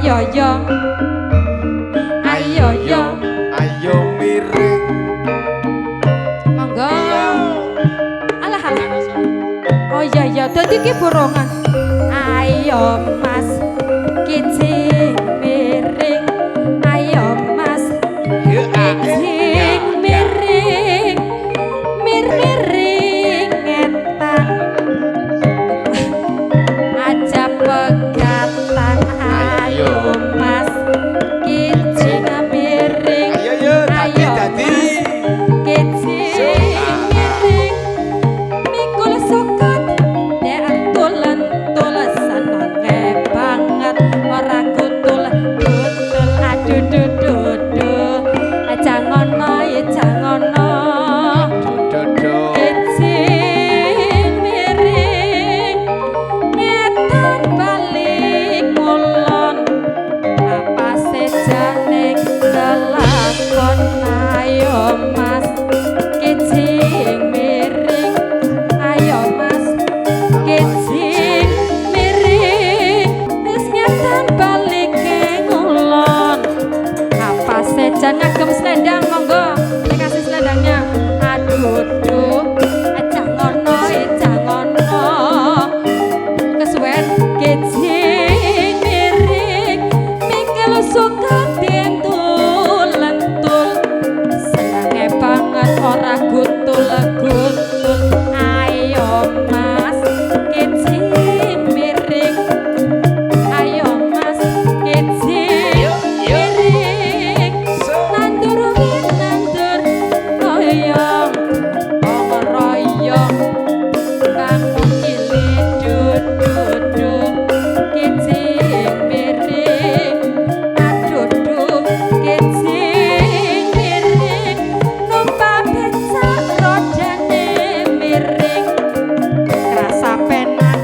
Ayo yo. Ayo yo. Ayo miring. Monggo. Alah alah. Oh iya iya, dadi ki borongan. Ayo Mas, kijing miring. Ayo Mas, kijing miring. Mir miring ngetan. Aja pegatan. Ayo Mas, kijing miring. Ayo yo, dadi Ayo, dadi. Mas, kijing miring. Mikul suket dientul-entul, senenge banget ora gutul gutul. Aduh duh duh duh, aja ngono, aja ngono. Dodo. Kijing miring ngetan balik ngulon, apa sejane kelakon. Ayo Mas, kijing miring. Ayo Mas, kijing miring. Wis ngetan balik ngulon, apa sejan ngagem selendang. Monggo dikasih selendangnya. Aduh duh, aja ngono, aja ngono, kesuwen. Kijing miring mikul suket dientul-entul, senenge banget ora gutul gutul. Ayo Mas, kijing miring. Ayo Mas, kijing miring. Nandur nandur royong royong, bangun kili dudu, kijing miring. Aduh duh, kijing miring. Numpak becak rodane miring, krasa penak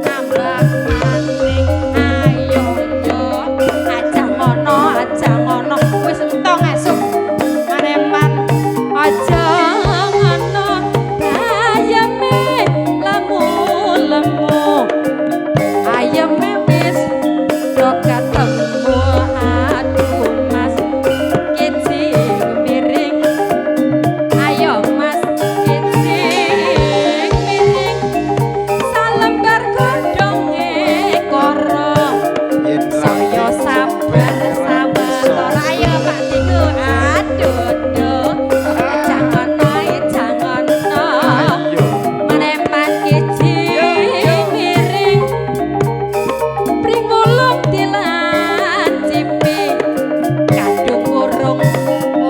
nambah maning. Ayo yo, aja ngono, aja ngono. Wis entong esuk maneman. Aja ngono, bayame lemu lemu, ayame wis do ketemu. Aduh Mas, kijing miring. Ayo Mas, kijing miring. Salembar godhonge koro, Yen saya sabar sawetara. Ayo Pak Tiku. Aduh duh, jangan jangan. Ayo. Maneman kijing miring. Pring wulung dilancipi, kadung urung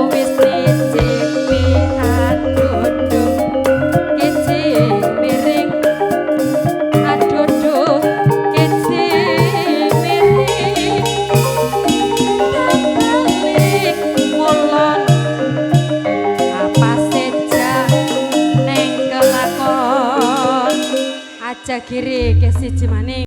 wis dicipi. Aduh duh, kijing miring. Aduh duh, kijing miring. Balik ngulon, apa seja neng kelakon. Aja kiri ke siji maning.